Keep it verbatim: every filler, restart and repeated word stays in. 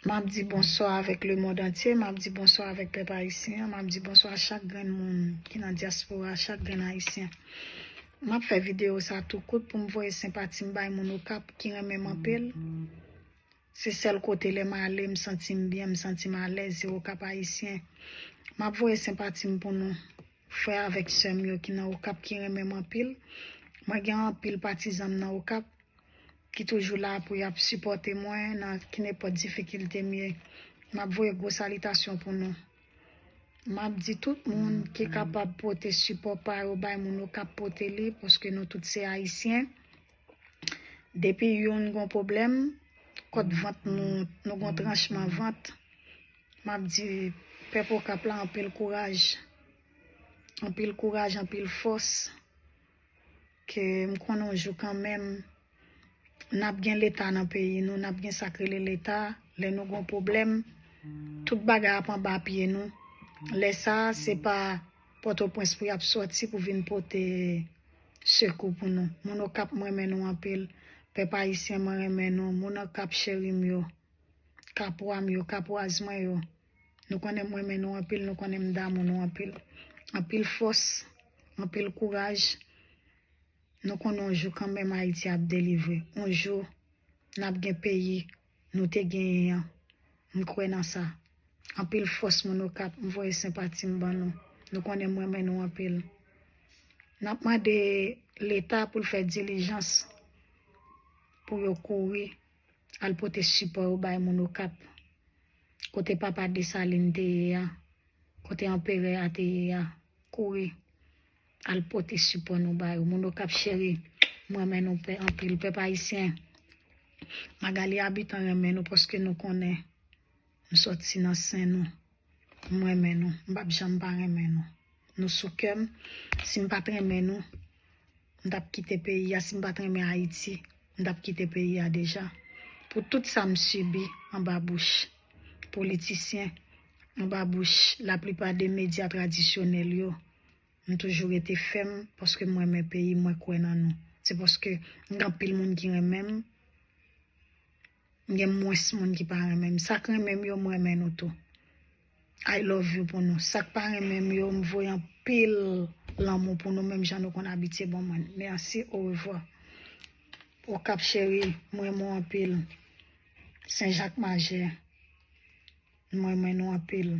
M ap di bonswa avèk lemonn antye, m ap di bonswa avèk pèp ayisyen an, m ap di bonswa a chak grenn moun ki nan dyaspora, chak grenn ayisyen. M ap fè videyo sa tou kout pou m voye senpati m bay moun Okap ki renmen m anpil. Se sèl kote lè m ale, m santi m byen, m santi m alèz, se Okap ayisyen. M ap voye senpati m pou nou, frè avèk sè m yo ki nan Okap ki renmen m anpil. Mwen gen anpil patizan m nan Okap ki toujou la pou y ap sipòte mwen nan kinenpòt difikilte m ye. M ap voye gwo salitasyon pou nou. M ap di tout moun ki kapab pote sipò pa yo bay moun Okap, pote li, paske nou tout se ayisyen. Depi youn gon pwoblèm, kòt vant nou, nou gon tranchman vant. M ap di pèp Okap la anpil kouraj. Anpil kouraj, anpil fòs. Ke m konnen yon jou kanmenm, n ap gen leta nan peyi nou, n ap gen sa k rele leta. Lè nou gon pwoblèm, tout bagay ap anba pye nou. Lè sa a, se pa Pòtoprens pou y ap sòti pou vin pote sekou pou nou. Moun Okap, m renmen nou anpil. Pèp ayisyen, mwen renmen nou. Moun Okap cheri m yo. Kapwa m yo, kapwaz mwen yo. Nou konnen m renmen nou anpil, nou konnen m damou nou anpil. Anpil fòs, anpil kouraj. Nou konnen yon jou kanmenm Ayiti ap delivre. Yon jou, n ap gen peyi nou te genyen an. M kwè nan sa. Anpil fòs moun Okap, m voye senpati m ban nou. Nou konnen m renmen nou anpil. N ap mande leta pou l fè dilijans pou yo kouri al pote sipò yo bay moun Okap. Kote papa Desalin te ye a, kote anperè a te ye a, kouri al pote sipò nou ba yo. Moun Okap cheri, m renmen nou pè anpil. Pèp ayisyen, Magali Abitan renmen nou paske nou konnen m sòti nan sen nou. M renmen nou. M p ap janm pa renmen nou. Nou sou kè m. Si m pa t renmen nou, m t ap kite peyi a. Si m pa t renmen Ayiti, m t ap kite peyi a deja. Pou tout sa m sibi anba bouch politisyen, anba bouch laplipa de medya tradisyonèl yo, m toujou rete fèm paske m renmen peyi m, mwen kwè nan nou. Se paske m gen anpil moun ki renmen m, m gen mwens moun ki pa renmen m. Sa k renmen m yo, m renmen nou tou. I love you pou nou. Sa k pa renmen m yo, m voye anpil lanmou pou nou, menm jan nou konn abitye ban mwen. Mèsi, orevwa. Okap cheri, m renmen w anpil. Senjak Majè, m renmen nou anpil.